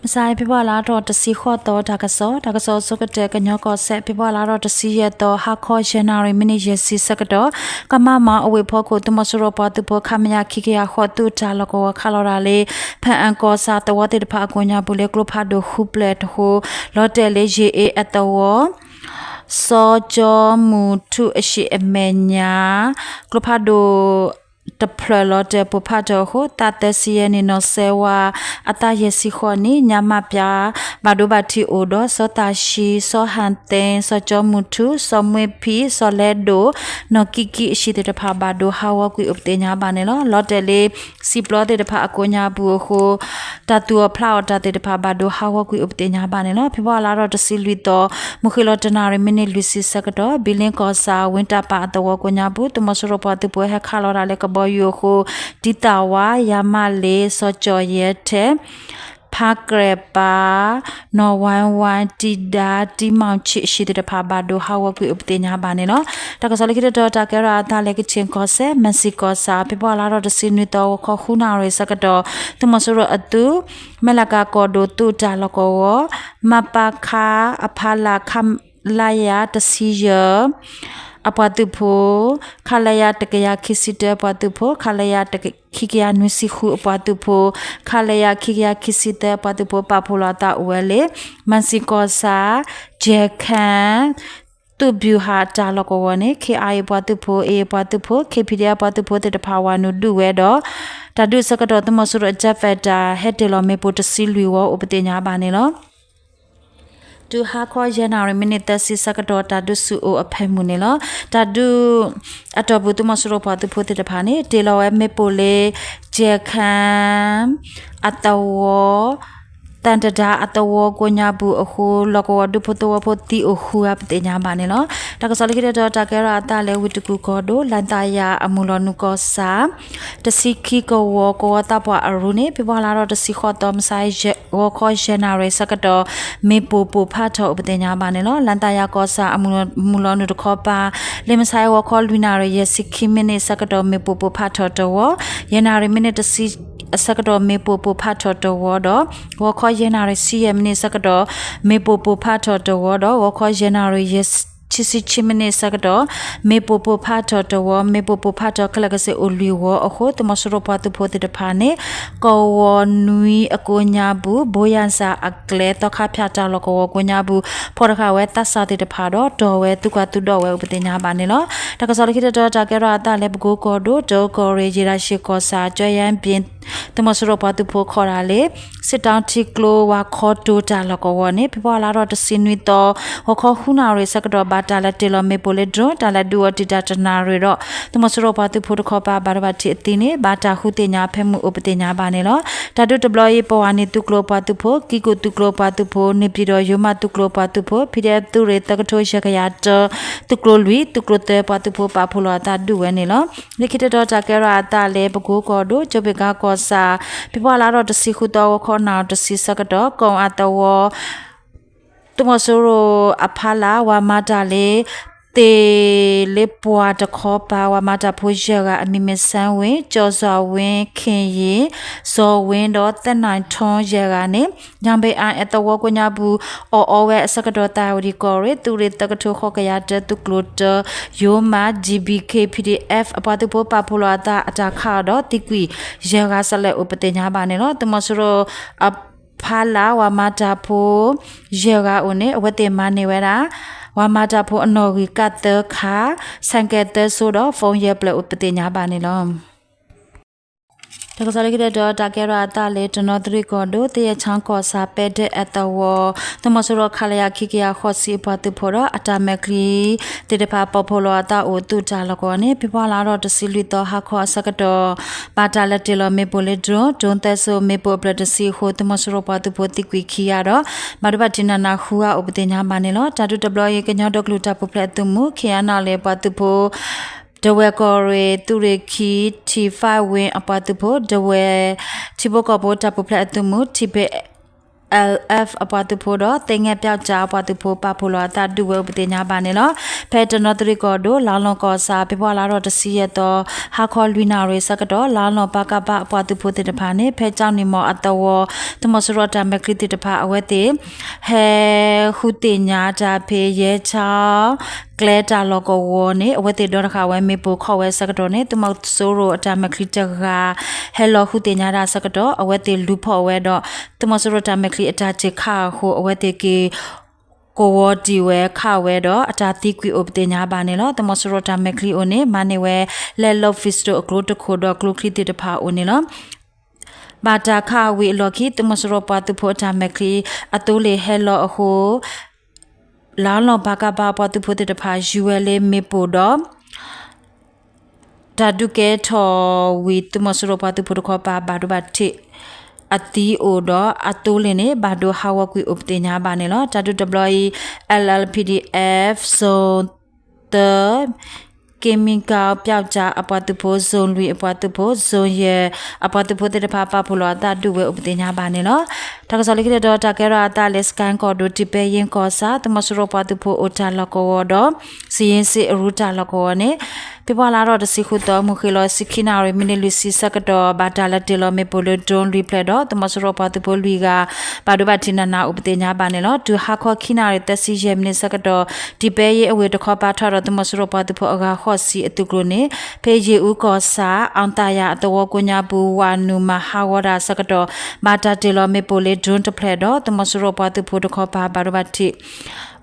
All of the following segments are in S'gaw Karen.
မဆါ ဖ့ၤဘြူၤအါရံၤလါထီၣ်တဆံဃိးသီ တၢ်ကစီၣ်, တၢ်ကစီၣ်အဆိကတၢၢ် ကညီကီၢ်စဲၣ် ဖ့ၤဘြူၤအါရံၤလါထီၣ်တဆံယဲၢ်သီ ဟါခီယဲၢ်နၣ်ရံၣ် မံးနံးယဲၢ်ဆံဆၢကတီၢ် ကမးမၤအဝ့ၢ်ဖီခိၣ် သုးမီၤစိရိၤပှၤသုးဖိ ခမရ ခံကယၤဃိး သုးတၢ်လီၢ်ကဝီၤခးလီၤတၢ်လၢ ဖၣ်အၣ်ကီၢ်ဆၣ်သဝီသ့ၣ်တဖၣ်အကိးညါပူၤလၢ ကျိဖးဒိၣ်ဃုဖျၢၣ်တဃိ လီၤတဲာ်လၢ ယ့ၣ်အ့အသဝီ စီၤကၠီမူၤထူအဟံၣ်အမဲာ်ညါ ကျိဖးဒိၣ်တဖျၢၣ်လီၤတဲာ်ပိၢ်ဖးထီၣ်အဃိ သးသၢဆံယဲၢ်နံၣ် နီၢ်စဲဝါ အသးယဲၢ်ဆံဃိးနံၣ် ညါမးပၠး ဘၣ်ဒိဘၣ်ထံးအိၣ်ဒီး စီၤသးၡံ, စီၤဟၣ်သ့, စီၤကၠီမူၤထူ, စီၤမှ့ဖံ, စီၤလဲဒိၣ်, နီၢ်ကံကံအဟံၣ်သ့ၣ်တဖၣ် ဘၣ်ဒိဟးဂီၤကွံာ်အိၣ်ပသ့ၣ်ညါဘၣ်န့ၣ်လီၤ. လီၤတဲာ်လၢ စံၣ်ပျီသ့ၣ်တဖၣ်အကိးညါပူၤအဃိ တၢ်သူၣ်အီၣ်ဖျးအီၣ်တၢ်သ့ၣ်တဖၣ် ဘၣ်ဒိဟးဂီၤကွံာ်အိၣ်ပသ့ၣ်ညါဘၣ်န့ၣ်လီၤ. ဖ့ၤဘြူၤအါရံၤလါထီၣ်တဆံလွံၢ်သီ မုၢ်ဃ့ၢ်လီၤတနၣ်ရံၣ်မံးနံးလွံၢ်ဆံဆၢကတီၢ် ဘံလ့ကီၢ်ဆၣ် ဝ့တၢ်ပၣ်အသဝီကိးညါပူၤ သုးမီၤစိရိၤပှၤသုးဖိဟဲခးလီၤတၢ်လၢကဘီယူၤအဃိ ဒ်သၣ်ဝါ, ယမးလ့, စီၤကၠီၣ်ယဲထဲ, ဖါကြၢၣ်ပၢ်, နီၢ်ဝါဝါ, တံဒါ, တံမီၣ်ဆံးအဟံၣ်သ့ၣ်တဖၣ် ဘၣ်ဒိဟးဂီၤကွံာ်အိၣ်ပသ့ၣ်ညါဘၣ်န့ၣ်လီၤ. တၢ်ကစီၣ်လၢခံတတီၤ တၢ်ကဲထီၣ်အသးလၢ ကခၠ့ၣ်ကီၢ်စဲၣ် မၢၣ်စံၣ်ကီၢ်ဆၣ် ဖ့ၤဘြူၤအါရံၤလါထီၣ်တဆံနွံသီ ဂီၤခီဃုနၣ်ရံၣ်ဆၢကတီၢ် သုးမီၤစိရိၤအသုး မဲၣ်လးကၤကီၢ်ဒိၣ်သုးတၢ်လီၢ်ကဝီၤ မပခ အဖီလာ် ခလရ တဆံယဲၢ် အပှၤသုးဖိ, ခလရ တကယၤခံဆံတၢ အပှၤသုးဖိ, ခလရ ခံကယၤနွံဆံဃု အပှၤသုးဖိ, ခလရ ခံကယၤခံဆံသၢ အပှၤသုးဖိ ပာ်ဖှိၣ်လီၤအသးအိၣ်ဝဲလၢ မၢၣ်စံၣ်ကီၢ်ဆၣ် ကၠဲၣ်ခၣ် သုးဘျူၤဟးတၢ်လီၢ်ကဝီၤန့ၣ် ခ့အါအံၤ ပှၤသုးဖိ, အ့ၣ် ပှၤသုးဖိ, ခ့ၣ်ဖံးဒ့အါ ပှၤသုးဖိသ့ၣ်တဖၣ် ဝၤနုာ်ဒုးဝဲဒီး တၢ်ဒုးဆၢကတီၢ် သုးမီၤစိရိၤအ jet fighter ဟဲတ့ၢ်လီၤမ့ၣ်ပိၢ်တဆံလွံၢ်ဝီအိၣ်ပသ့ၣ်ညါဘၣ်န့ၣ်လီၤ. တုၤဟါခီယဲၢ်နၣ်ရံၣ်မံးနံးသၢဆံဆၢကတီၢ် တၢ်ဒုးဆူၣ်အိၣ်အဖၢမုၢ်န့ၣ်လီၤ. တၢ်ဒုးအတီၢ်ပူၤ သုးမီၤစိရိၤပှၤသုးဖိသ့ၣ်တဖၣ်န့ၣ် တ့ၢ်လီၤဝဲမ့ၣ်ပိၢ်လၢ ကၠဲၣ်ခၣ် အသဝီ သၣ်တဒါအသဝီကိးညါပူၤအဃိ လီၢ်ကဝီၤဒူဖိသဝီဖိသံအိၣ်ဃုဂၤပသ့ၣ်ညါဘၣ်န့ၣ်လီၤ. တၢ်ကစီၣ်လၢခံတတီၤ တၢ်ကဲထီၣ်အသးလၢ ဝ့ၢ်တကူၣ်ကီၢ်ဒိၣ် လၣ်သးယၤအမုၢ်လီၤနုာ်ကီၢ်ဆၣ် တဆံခံကဝီၤ ကဝီၤသးပှၢ်အရူန့ၣ် ဖ့ၤဘြူၤလါထီၣ်တဆံဃိးသီ မုၢ်ဆါ ဂီၤခီယဲၢ်နၣ်ရံၣ်ဆၢကတီၢ် မ့ၣ်ပိၢ်ပိၢ်ဖးထီၣ်အိၣ်ပသ့ၣ်ညါဘၣ်န့ၣ်လီၤ. လၣ်သးယၤကီၢ်ဆၣ် အမုၢ်လီၤနုာ်တခီပၤ လၢမုၢ်ဆါ ဂီၤခီလွံၢ်နၣ်ရံၣ် ယဲၢ်ဆံခံမံးနံးဆၢကတီၢ် မ့ၣ်ပိၢ်ပိၢ်ဖးထီၣ်တဝီ, ယဲၢ်နၣ်ရံၣ်မံးနံးတဆံဆၢကတီၢ် မ့ၣ်ပိၢ်ပိၢ်ဖးထီၣ်တဝီဒီး ဂီၤခီယဲၢ်နၣ်ရံၣ်ဆံယဲၢ်မံးနံးဆၢကတီၢ် မ့ၣ်ပိၢ်ပိၢ်ဖးထီၣ်တဝီဒီး ဂီၤခီယဲၢ်နၣ်ရံၣ် ဆံဆံခံမံးနံးဆၢကတီၢ် မ့ၣ်ပိၢ်ပိၢ်ဖးထီၣ်တဝီ, မ့ၣ်ပိၢ်ပိၢ်ဖးထီၣ်ခဲလၢာ်ကစ့ၢ်အိၣ်လွံၢ်ဝီအဃိ သုးမီၤစိရိၤပှၤသုးဖိသ့ၣ်တဖၣ်န့ၣ် ကဝီၤနွံအကိးညါပူၤ ဘိယၣ်စၣ်အကျဲ သီခါဖၠၣ်တၢ်လီၢ်ကဝီၤကိးညါပူၤ ဖီၣ်တဃာ်ဝဲသးစၢ်သ့ၣ်တဖၣ်ဒီး တီၢ်ဝဲသုးကွၢ်သုးဒီးဝဲအိၣ်ပသ့ၣ်ညါဘၣ်န့ၣ်လီၤ. တၢ်ကစီၣ်လၢခံတတီၤ တၢ်ကဲထီၣ်အသးလၢ ပကိကီၢ်ဒိၣ် တၢကီၢ်ရ့ၣ် ယ့ၣ်ဒၣ်ရှ့ၣ်ကီၢ်ဆၣ် ကၠီယါဘ့ၣ် သုးမီၤစိရိၤပှၤသုးဖိခီၣ်တၢ်လၢ စစ်တောင်းထီးကျိ ဝၤခီတိၤတၢ်လီၢ်ကဝီၤန့ၣ် ဖ့ၤဘြူၤလါထီၣ်တဆံနွံသီ ဂီၤခီဃုနၣ်ရံၣ်ဆၢကတီၢ် ဘၣ်တၢ်လဲၤတ့ၢ်လီၤမ့ၣ်ပိၢ်လၢ drone တၢ်လဲၤဒုးအီၤတံာ်တာ်တနၣ်ရံၣ်ဒီး သုးမီၤစိရိၤပှၤသုးဖိတခီပၤ ဘၣ်ဒိဘၣ်ထံးအသံန့ၣ် ဘၣ်တၢ်ဃုသ့ၣ်ညါအဖၢမုၢ်အိၣ်ပသ့ၣ်ညါဘၣ်န့ၣ်လီၤ. တၢ်ဒုးတဘျီအံၤ ပဝၤနံၤသုးကျိၤပှၤသုးဖိ, ကံကိၣ်သုးကျိၤပှၤသုးဖိ, န့ၣ်ပၠံၣ်ဒီးယိၤမးသုးကျိၤပှၤသုးဖိ, PDF သုးရ့ၣ်သၢကထိယဲၢ်ကယၤတၢ, သုးကျိၤလွံၢ်, သုးကျိၤသၢပှၤသုးဖိ ပာ်ဖှိၣ်လီၤအသးဒုးဝဲန့ၣ်လီၤ. လၢခံတတီၤ တၢ်ကဲထီၣ်အသးလၢ ပကိကီၢ်ဒိၣ် ကၠိဘ့ၣ်ကါကီၢ်ဆၣ် ဖ့ၤဘြူၤလါထီၣ်တဆံဃုသီ ဂီၤခီနၣ်ရံၣ်တဆံဆၢကတီၢ် ကီၢ်အသဝီ သုးမီၤစိရိၤအဖီလာ် ဝၤမၤတၢ်လၢ သ့ၣ်လၢပှၤတခီပၤ ဝၤမၤတၢ်ဖိယဲၢ်ဂၤ အမံၤမ့ၢ် စၣ်ဝ့ၣ်, ကၠီၣ်စွၣ်ဝ့ၣ်, ခ့ၣ်ယ့ၣ်, စီၤဝ့ၣ်ဒီး သဲၣ်နၢၣ်ထွန်း ယဲၢ်ဂၤန့ၣ် ညါဘ့ၣ်အါအသဝီကိးညါပူၤ အီၣ်အီဝဲအဆၢကတီၢ် သးဝံၤဒီးကီၢ်ရ့ၣ် သုးရ့ၣ်သၢကထိဃိးကယၤတၢ သုးကျိၤတၢ ယိၤမး DBK PDF အပှၤသုးဖိပာ်ဖှိၣ်လီၤအသးအတၢ်ခးအီၤဒီး သံကွံာ်ယဲၢ်ဂၤ စးလဲၤအိၣ်ပသ့ၣ်ညါဘၣ်န့ၣ်လီၤ. သုးမီၤစိရိၤအ ဖီလာ် ဝၤမၤတၢ်ဖိ ယဲၢ်ဂၤအိၣ်န့ၣ် အဝဲသ့ၣ်မၤန့ၢ်ဝဲဒၣ် ဝၤမၤတၢ်ဖိအနီၣ်ဂံၢ်ကၣ်သၢခါ, ဆဲးကဲးသၢစိဒီး phone ယဲၢ်ဖျၢၣ်အိၣ်ပသ့ၣ်ညါဘၣ်န့ၣ်လီၤ. တၢ်ကစီၣ်လၢခံတတီၤ တၢ်ကဲထီၣ်အသးလၢ တနီသရံၣ်ကီၢ်ဒိၣ် သယဲၣ်ချီကီၢ်ဆၣ် ပဲဒၢးအသဝီ သုးမီၤစိရိၤ ခလရ ခံကယၤဃိးဆံ အပှၤသုးဖိဒီး အတၢ်မဲာ်ချံသ့ၣ်တဖၣ် ပာ်ဖှိၣ်လီၤအသးအိၣ်သုးတၢ်လီၢ်ကဝီၤန့ၣ် ဖ့ၤဘြူၤလါထီၣ်တဆံလွံၢ်သီ ဟါခီအဆၢကတီၢ် ဘၣ်တၢ်လဲၤတ့ၢ်လီၤမ့ၣ်ပိၢ်လၢ drone, drone သၢစိ မ့ၣ်ပိၢ်အဖျၢၣ်တဆံအဃိ သုးမီၤစိရိၤပှၤသုးဖိသံကွံာ်ခံဂၤဒီး ဘၣ်ဒိဘၣ်ထံးနးနးဃုဂၤအိၣ်ပသ့ၣ်ညါဘၣ်န့ၣ်လီၤ. တၢ်ဒုးတဘျီအံၤ ကညီဒီကလုာ်တၢ်ပူၤဖျဲးအသုးမုၢ် ခ့ၣ်အဲၣ်ယူၣ်လ့ၣ် အပှၤသုးဖိ ဒဝဲၢ်ကီၢ်ရ့ၣ် သုးရ့ၣ်ခံ ထံၣ်ဖးဝ့ၣ်အပှၤသုးဖိ ဒဝဲၢ်ထံဖိကီၢ်ဖိတၢ်ပူၤဖျဲးအသုးမုၢ် ထံၣ်ဖဲး အပှၤသုးဖိဒီး သ့ၣ်ငဲၣ်ပျောက်ကျားအပှၤသုးဖိ ပာ်ဖှိၣ်လီၤအသးဒုးဝဲအိၣ်ပသ့ၣ်ညါဘၣ်န့ၣ်လီၤ. ဖဲတနီသရံၣ်ကီၢ်ဒိၣ် လါလီၢ်ကီၢ်ဆၣ် ဖ့ၤဘြူၤအါလါထီၣ်တဆံယဲၢ်သီ ဟါခီလွံၢ်နၣ်ရံၣ်ဆၢကတီၢ် လါလီၢ် ပကဖ အပှၤသုးဖိသ့ၣ်တဖၣ်န့ၣ် ဖဲကၠီနံၣ်မီၢ်အသဝီ သုးမီၤစိရိၤတၢ်မဲာ်ချံသ့ၣ်တဖၣ် အဝဲသ့ၣ် ဟဲဃုသ့ၣ်ညါတၢ်ဖဲ ယဲဆါ ကျဲတၢ်လီၢ်ကဝီၤန့ၣ် အဝဲသ့ၣ်ဒီတဃာ်ဝဲမ့ၣ်ပိၢ်ခီၣ်ဝဲဆၢကတီၢ်န့ၣ် သုးမီၤစိရိၤအတၢ်မဲာ်ချံတဂၤ ဟဲလီၤဃုသ့ၣ်ညါတၢ်ဆၢကတီၢ် အဝဲသ့ၣ်လူၤဖီၣ်ဝဲဒီး သုးမီၤစိရိၤတၢ်မဲာ်ချံအတၢ်စ့ၢ်ခးအဃိ အဝဲသ့ၣ်က့ၤ ကဝီၤတံၢ်ဝဲခးဝဲဒီး အတၢ်သံကွံာ်အိၣ်ပသ့ၣ်ညါဘၣ်န့ၣ်လီၤ. သုးမီၤစိရိၤတၢ်မဲာ်ချံအိၣ်န့ၣ် မၤန့ၢ်ဝဲ လက်လုပ် pistol အကျိတခိၣ်ဒီးကျိချံသ့ၣ်တဖၣ်အိၣ်န့ၣ်လီၤ. ဘၣ်တၢ်ခးဝံၤအလီၢ်ခံ သုးမီၤစိရိၤပှၤသုးဖိအတၢ်မဲာ်ချံ အသိလ့ၣ်ဟဲလီၤအဃိ လါလီၢ် ပကဖ အပှၤသုးဖိသ့ၣ်တဖၣ် ယူၤဝဲလၢမ့ၣ်ပိၢ်ဒီး တၢ်ဒုးကဲထီၣ်ဝံၤ သုးမီၤစိရိၤပှၤသုးဖိတခီပၤ ဘၣ်ဒိဘၣ်ထံး အသံအိၣ်ဒီး အသိလ့ၣ်န့ၣ် ဘၣ်ဒိဟးဂီၤကွံာ်အိၣ်ပသ့ၣ်ညါဘၣ်န့ၣ်လီၤ. တၢ်ဒုးတဘျီအံၤ L L P D F Zone သၢ က့မံကါ ပျောက်ကျား အပှၤသုးဖိ Zone လွံၢ် အပှၤသုးဖိ Zone ယဲၢ် အပှၤသုးဖိသ့ၣ်တဖၣ် ပာ်ဖှိၣ်လီၤအသးဒုးဝဲအိၣ်ပသ့ၣ်ညါဘၣ်န့ၣ်လီၤ. တၢ်ကစီၣ်လၢခံတတီၤ တၢ်ကဲထီၣ်အသးလၢ စကဲၣ်ကီၢ်ဒိၣ် ဒံးပဲယ့ကီၢ်ဆၣ် သုးမီၤစိရိၤပှၤသုးဖိအိၣ်တၢ်လီၢ်ကဝီၤဒီး စံယ့ၣ်စ့အရူတၢ်လီၢ်ကဝီၤန့ၣ် ဖ့ၤဘြူၤအါလါထီၣ်တဆံဃုသီ မုၢ်ဃ့ၢ်လီၤဆံခံနၣ်ရံၣ် မံးနံးလွံၢ်ဆံဆၢကတီၢ် ဘၣ်တၢ်လဲၤတ့ၢ်လီၤမ့ၣ်ပိၢ်လၢ drone လွံၢ်ဖျၢၣ်ဒီး သုးမီၤစိရိၤပှၤသုးဖိလွံၢ်ဂၤ ဘၣ်ဒိဘၣ်ထံးနးနးအိၣ်ပသ့ၣ်ညါဘၣ်န့ၣ်လီၤ. တုၤဟါခီခံနၣ်ရံၣ်သၢဆံယဲၢ်မံးနံးဆၢကတီၢ် ဒံးပဲယ့အဝ့ၢ်တခီပၤထီၣ်ဒီး သုးမီၤစိရိၤပှၤသုးဖိအဂၤဃိးဆံအသုးကျိၤန့ၣ် ဖဲယ့ၣ်အူကီၢ်ဆၣ် အီၣ်သးယၤအသဝီကိးညါပူၤ ဝးနုာ်မၤဟးဂီၤတၢ်ဆၢကတီၢ် ဘၣ်တၢ်တ့ၢ်လီၤမ့ၣ်ပိၢ်လၢ drone တဖျၢၣ်ဒီး သုးမီၤစိရိၤပှၤသုးဖိတခီပၤ ဘၣ်ဒိဘၣ်ထံး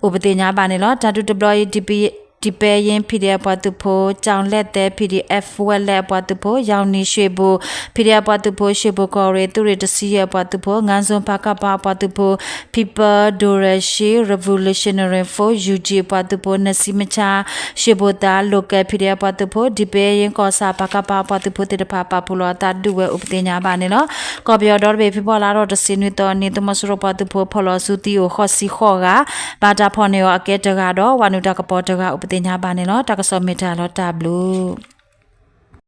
အိၣ်ပသ့ၣ်ညါဘၣ်န့ၣ်လီၤ. တၢ်ဒုးတဘျီအံၤ ဒံးပဲယ့ P D F အပှၤသုးဖိ, ကၠီၣ်လဲၣ်သဲ P D F, ဝဲလဲၣ်အပှၤသုးဖိ, ယီၣ်နံၣ် ရွှ့ၣ်ဘိၣ် P D F အပှၤသုးဖိ, ရွှ့ၣ်ဘိၣ်ကီၢ်ရ့ၣ် သုးရ့ၣ်တဆံယဲၢ်အပှၤသုးဖိ, ငါးစုံ ပကဖ အပှၤသုးဖိ, People Democratic Revolutionary Force, U G အပှၤသုးဖိ, နစံမဆါ ရွှ့ၣ်ဘိၣ်သး Local P D F အပှၤသုးဖိ, ဒံးပဲယ့ကီၢ်ဆၣ် ပကဖ အပှၤသုးဖိသ့ၣ်တဖၣ် ပာ်ဖှိၣ်လီၤအသးဒုးဝဲအိၣ်ပသ့ၣ်ညါဘၣ်န့ၣ်လီၤ. ကီၢ်ပယီၤဒီတဘ့ၣ် ဖ့ၤဘြူၤလါထီၣ်တဆံနွံသီအနံၤ သုးမီၤစိရိၤပှၤသုးဖိ ဖီၣ်လီၤစုသံအိၣ်ဃိးဆံဃိးဂၤ, ဘၣ်တၢ်ဖီၣ်န့ၢ်အီၤအကဲတဂၤဒီး ဝးနုာ်တၢ်ကပီၤတဂၤအိၣ်ပသ့ၣ်ညါဘၣ်န့ၣ်လီၤ. တၢ်ကစီၣ်မ့ၢ်တၢ်လီၤတၢ်ဘျုး